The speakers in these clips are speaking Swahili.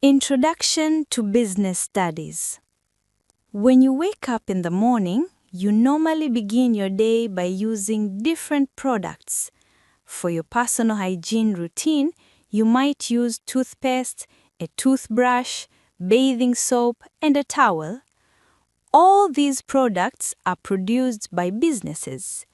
Introduction to Business Studies. When you wake up in the morning, you normally begin your day by using different products. For your personal hygiene routine, you might use toothpaste, a toothbrush, bathing soap, and a towel. All these products are produced by businesses.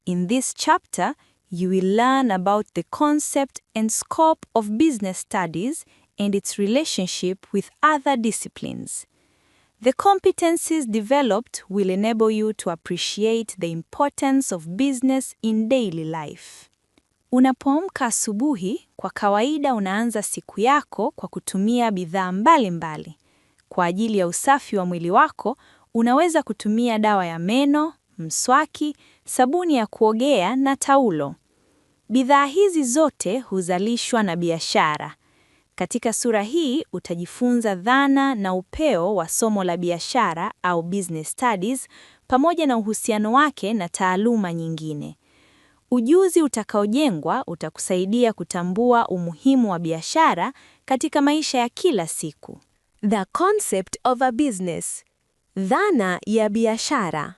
In this chapter, you will learn about the concept and scope of business studies and its relationship with other disciplines. The competencies developed will enable you to appreciate the importance of business in daily life. Unapoamka asubuhi, kwa kawaida unaanza siku yako kwa kutumia bidhaa mbalimbali. Kwa ajili ya usafi wa mwili wako, unaweza kutumia dawa ya meno, mswaki, sabuni ya kuogea na taulo. Bidhaa hizi zote huzalishwa na biashara. Katika sura hii utajifunza dhana na upeo wa somo la biashara au business studies pamoja na uhusiano wake na taaluma nyingine. Ujuzi utakaojengwa utakusaidia kutambua umuhimu wa biashara katika maisha ya kila siku. The concept of a business. Dhana ya biashara.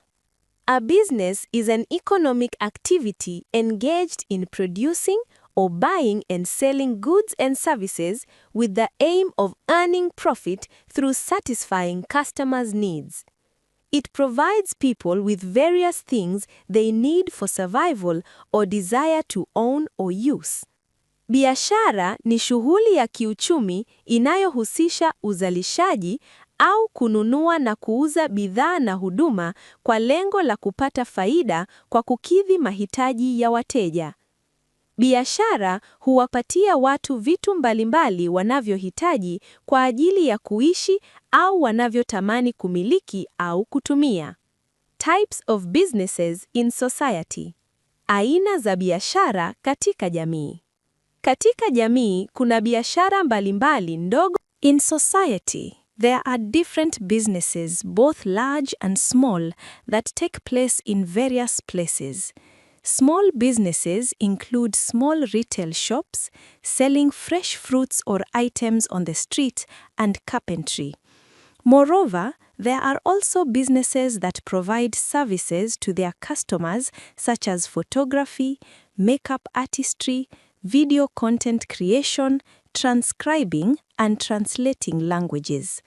A business is an economic activity engaged in producing or buying and selling goods and services with the aim of earning profit through satisfying customers' needs. It provides people with various things they need for survival or desire to own or use. Biashara ni shughuli ya kiuchumi inayohusisha uzalishaji au kununua na kuuza bidhaa na huduma kwa lengo la kupata faida kwa kukidhi mahitaji ya wateja. Biashara huwapatia watu vitu mbalimbali wanavyohitaji kwa ajili ya kuishi au wanavyotamani kumiliki au kutumia. Types of businesses in society. Aina za biashara katika jamii. Katika jamii kuna biashara mbalimbali ndogo. In society, there are different businesses, both large and small, that take place in various places. Small businesses include small retail shops selling fresh fruits or items on the street and carpentry. Moreover, there are also businesses that provide services to their customers, such as photography, makeup artistry, video content creation, transcribing, and translating languages.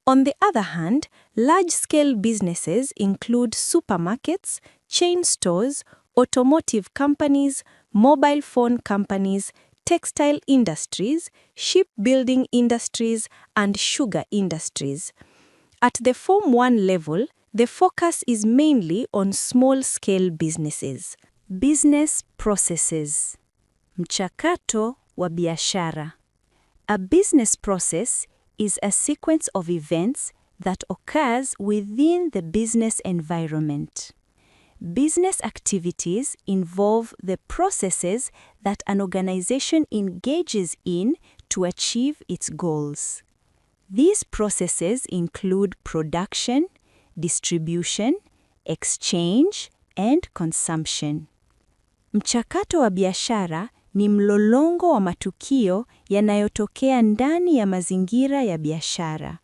On the other hand, large-scale businesses include supermarkets, chain stores, automotive companies, mobile phone companies, textile industries, shipbuilding industries, and sugar industries. At the Form 1 level, the focus is mainly on small-scale businesses. Business processes. Mchakato wa biashara. A business process is a sequence of events that occurs within the business environment. Business activities involve the processes that an organization engages in to achieve its goals. These processes include production, distribution, exchange, and consumption. Mchakato wa biashara ni mlolongo wa matukio yanayotokea ndani ya mazingira ya biashara.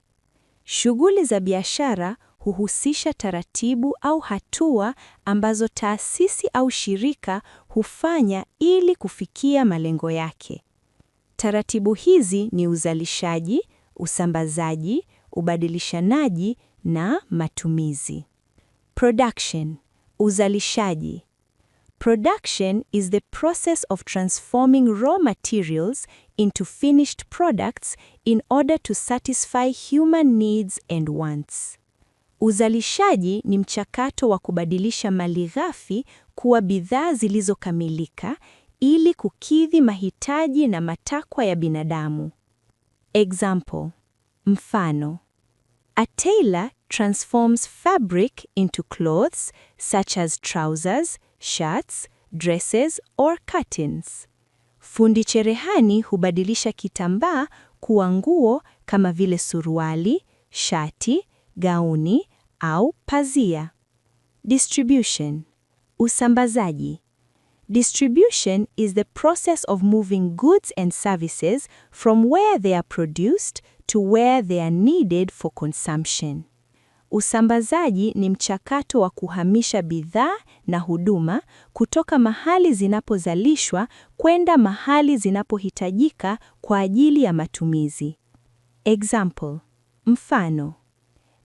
Shughuli za biashara huhusisha taratibu au hatua ambazo taasisi au shirika hufanya ili kufikia malengo yake. Taratibu hizi ni uzalishaji, usambazaji, ubadilishanaji na matumizi. Production, uzalishaji. Production is the process of transforming raw materials into finished products in order to satisfy human needs and wants. Uzalishaji ni mchakato wa kubadilisha malighafi kuwa bidhaa zilizokamilika ili kukidhi mahitaji na matakwa ya binadamu. Example, mfano. A tailor transforms fabric into clothes such as trousers, shirts, dresses or curtains. Fundi cherehani hubadilisha kitambaa kuwa nguo kama vile suruali, shati, gauni au pazia. Distribution, usambazaji. Distribution is the process of moving goods and services from where they are produced to where they are needed for consumption. Usambazaji ni mchakato wa kuhamisha bidhaa na huduma kutoka mahali zinapozalishwa kwenda mahali zinapohitajika kwa ajili ya matumizi. Example: mfano.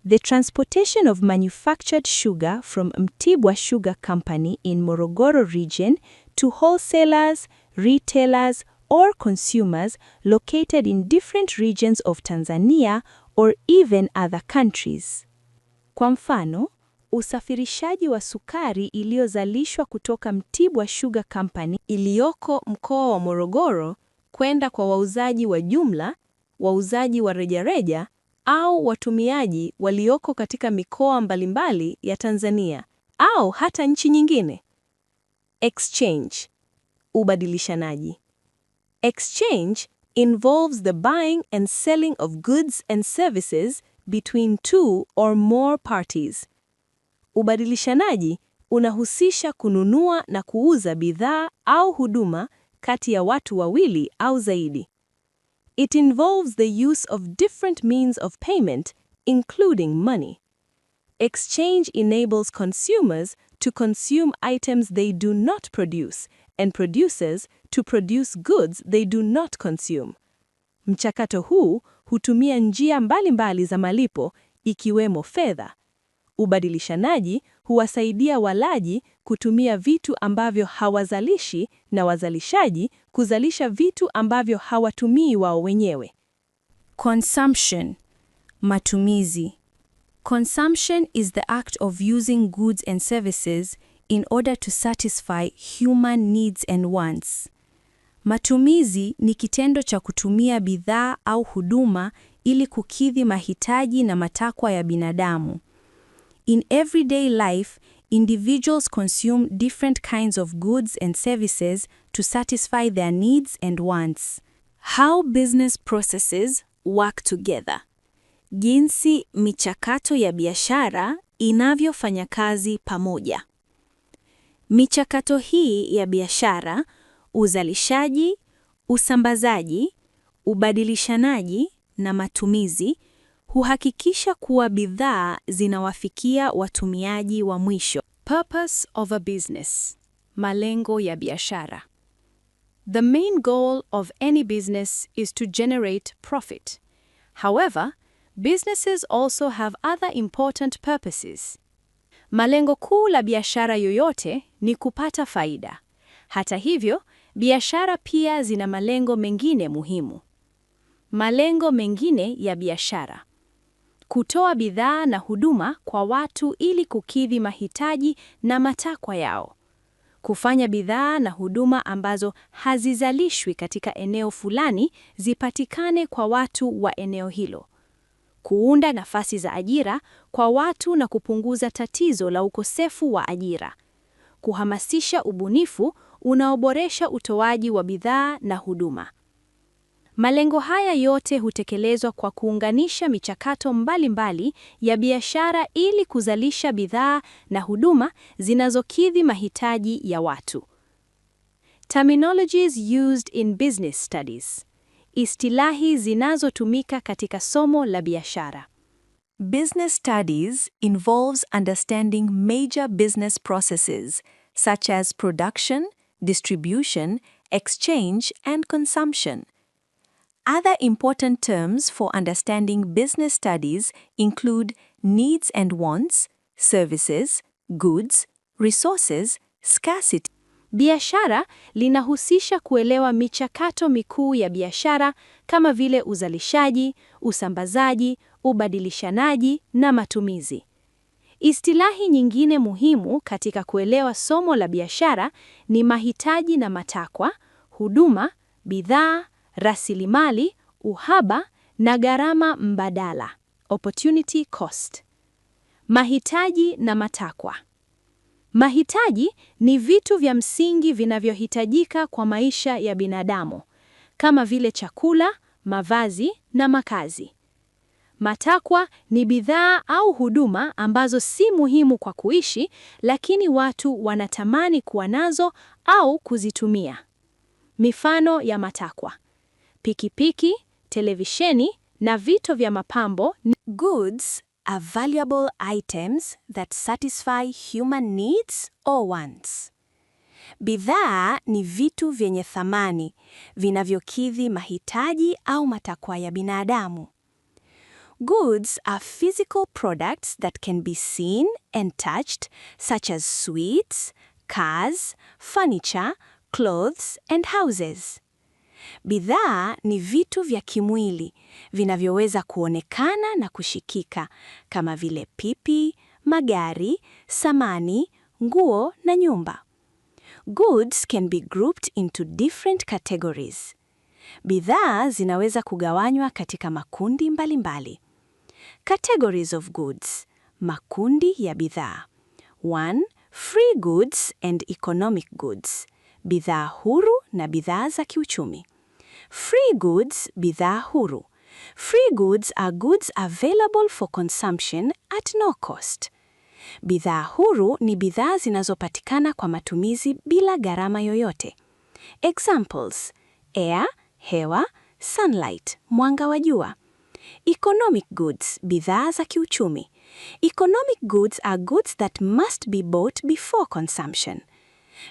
The transportation of manufactured sugar from Mtibwa Sugar Company in Morogoro region to wholesalers, retailers, or consumers located in different regions of Tanzania or even other countries. Kwa mfano, usafirishaji wa sukari iliyozalishwa kutoka Mtibwa Sugar Company iliyoko mkoa wa Morogoro kwenda kwa wauzaji wa jumla, wauzaji wa rejareja au watumiaji walioko katika mikoa mbalimbali ya Tanzania au hata nchi nyingine. Exchange, ubadilishanaji. Exchange involves the buying and selling of goods and services between two or more parties. Ubadilishanaji unahusisha kununua na kuuza bidhaa au huduma kati ya watu wawili au zaidi. It involves the use of different means of payment, including money. Exchange enables consumers to consume items they do not produce and producers to produce goods they do not consume. Mchakato huu hutumia njia mbalimbali za malipo ikiwemo fedha. Ubadilishanaji huwasaidia walaji kutumia vitu ambavyo hawazalishi na wazalishaji kuzalisha vitu ambavyo hawatumii wao wenyewe. Consumption, matumizi. Consumption is the act of using goods and services in order to satisfy human needs and wants. Matumizi ni kitendo cha kutumia bidhaa au huduma ili kukidhi mahitaji na matakwa ya binadamu. In everyday life, individuals consume different kinds of goods and services to satisfy their needs and wants. How business processes work together. Jinsi michakato ya biashara inavyofanya kazi pamoja. Michakato hii ya biashara, uzalishaji, usambazaji, ubadilishanaji na matumizi huhakikisha kuwa bidhaa zinawafikia watumiaji wa mwisho. Purpose of a business. Malengo ya biashara. The main goal of any business is to generate profit. However, businesses also have other important purposes. Malengo kuu la biashara yoyote ni kupata faida. Hata hivyo, biashara pia zina malengo mengine muhimu. Malengo mengine ya biashara: kutoa bidhaa na huduma kwa watu ili kukidhi mahitaji na matakwa yao. Kufanya bidhaa na huduma ambazo hazizalishwi katika eneo fulani zipatikane kwa watu wa eneo hilo. Kuunda nafasi za ajira kwa watu na kupunguza tatizo la ukosefu wa ajira. Kuhamasisha ubunifu unaoboresha utoaji wa bidhaa na huduma. Malengo haya yote hutekelezwa kwa kuunganisha michakato mbalimbali ya biashara ili kuzalisha bidhaa na huduma zinazokidhi mahitaji ya watu. Terminologies used in business studies. Istilahi zinazotumika katika somo la biashara. Business studies involves understanding major business processes such as production, distribution, exchange, and consumption. Other important terms for understanding business studies include needs and wants, services, goods, resources, scarcity. Biashara linahusisha kuelewa michakato mikuu ya biashara kama vile uzalishaji, usambazaji, ubadilishanaji na matumizi. Istilahi nyingine muhimu katika kuelewa somo la biashara ni mahitaji na matakwa, huduma, bidhaa, rasilimali, uhaba na gharama mbadala, opportunity cost. Mahitaji na matakwa. Mahitaji ni vitu vya msingi vinavyohitajika kwa maisha ya binadamu, kama vile chakula, mavazi na makazi. Matakwa ni bidhaa au huduma ambazo si muhimu kwa kuishi, lakini watu wanatamani kuwa nazo au kuzitumia. Mifano ya matakwa: pikipiki, televisheni na vito vya mapambo. Goods are valuable items that satisfy human needs or wants. Bidhaa ni vitu vyenye thamani vinavyokidhi mahitaji au matakwa ya binadamu. Goods are physical products that can be seen and touched, such as sweets, cars, furniture, clothes and houses. Bidhaa ni vitu vya kimwili vinavyoweza kuonekana na kushikika kama vile pipi, magari, samani, nguo na nyumba. Goods can be grouped into different categories. Bidhaa zinaweza kugawanywa katika makundi mbalimbali. Categories of goods. Makundi ya bidhaa. 1. Free goods and economic goods. Bidhaa huru na bidhaa za kiuchumi. Free goods, bidhaa huru. Free goods are goods available for consumption at no cost. Bidhaa huru ni bidhaa zinazopatikana kwa matumizi bila gharama yoyote. Examples: air, hewa, sunlight, mwanga wa jua. Economic goods, bidhaa za kiuchumi. Economic goods are goods that must be bought before consumption.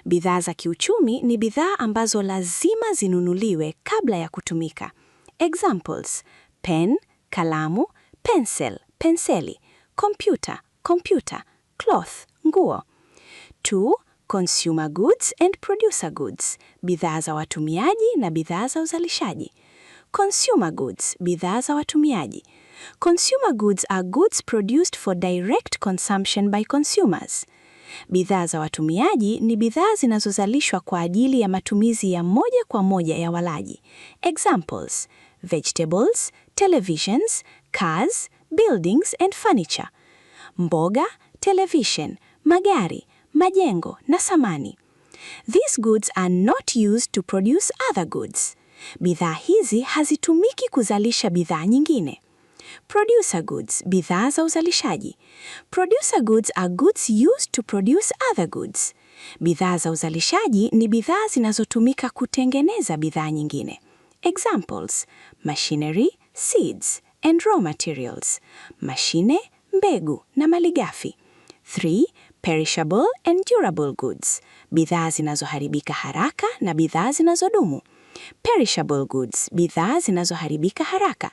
Bidhaa za kiuchumi ni bidhaa ambazo lazima zinunuliwe kabla ya kutumika. Examples: pen, kalamu, pencil, penseli, computer, kompyuta, cloth, nguo. 2. Consumer goods and producer goods, bidhaa za watumiaji na bidhaa za uzalishaji. Consumer goods, bidhaa za watumiaji. Consumer goods are goods produced for direct consumption by consumers. Bidhaa za watumiaji ni bidhaa zinazozalishwa kwa ajili ya matumizi ya moja kwa moja ya walaji. Examples: vegetables, televisions, cars, buildings and furniture. Mboga, television, magari, majengo na samani. These goods are not used to produce other goods. Bidhaa hizi hazitumiki kuzalisha bidhaa nyingine. Producer goods, bidhaa za uzalishaji. Producer goods are goods used to produce other goods. Bidhaa za uzalishaji ni bidhaa zinazotumika kutengeneza bidhaa nyingine. Examples: machinery, seeds and raw materials. Mashine, mbegu na malighafi. 3. Perishable and durable goods. Bidhaa zinazoharibika haraka na bidhaa zinazodumu. Perishable goods, bidhaa zinazoharibika haraka.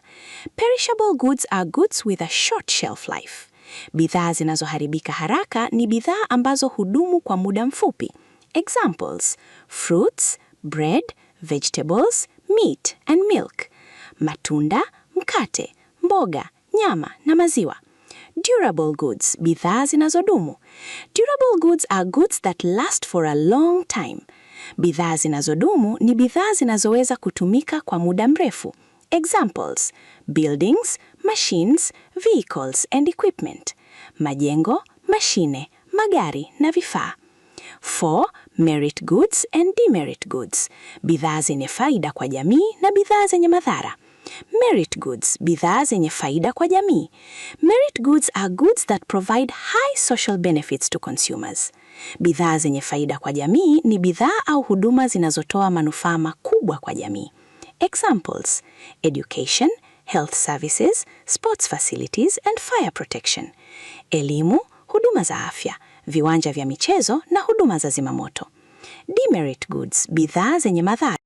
Perishable goods are goods with a short shelf life. Bidhaa zinazoharibika haraka ni bidhaa ambazo hudumu kwa muda mfupi. Examples: fruits, bread, vegetables, meat and milk. Matunda, mkate, mboga, nyama na maziwa. Durable goods, bidhaa zinazodumu. Durable goods are goods that last for a long time. Bidhaa zinazodumu ni bidhaa zinazoweza kutumika kwa muda mrefu. Examples: buildings, machines, vehicles and equipment. Majengo, mashine, magari na vifaa. 4. Merit goods and demerit goods. Bidhaa zenye faida kwa jamii na bidhaa zenye madhara. Merit goods, bidhaa zenye faida kwa jamii. Merit goods are goods that provide high social benefits to consumers. Bidhaa zenye faida kwa jamii ni bidhaa au huduma zinazotoa manufaa makubwa kwa jamii. Examples: education, health services, sports facilities and fire protection. Elimu, huduma za afya, viwanja vya michezo na huduma za zimamoto. Demerit goods, bidhaa zenye madhara.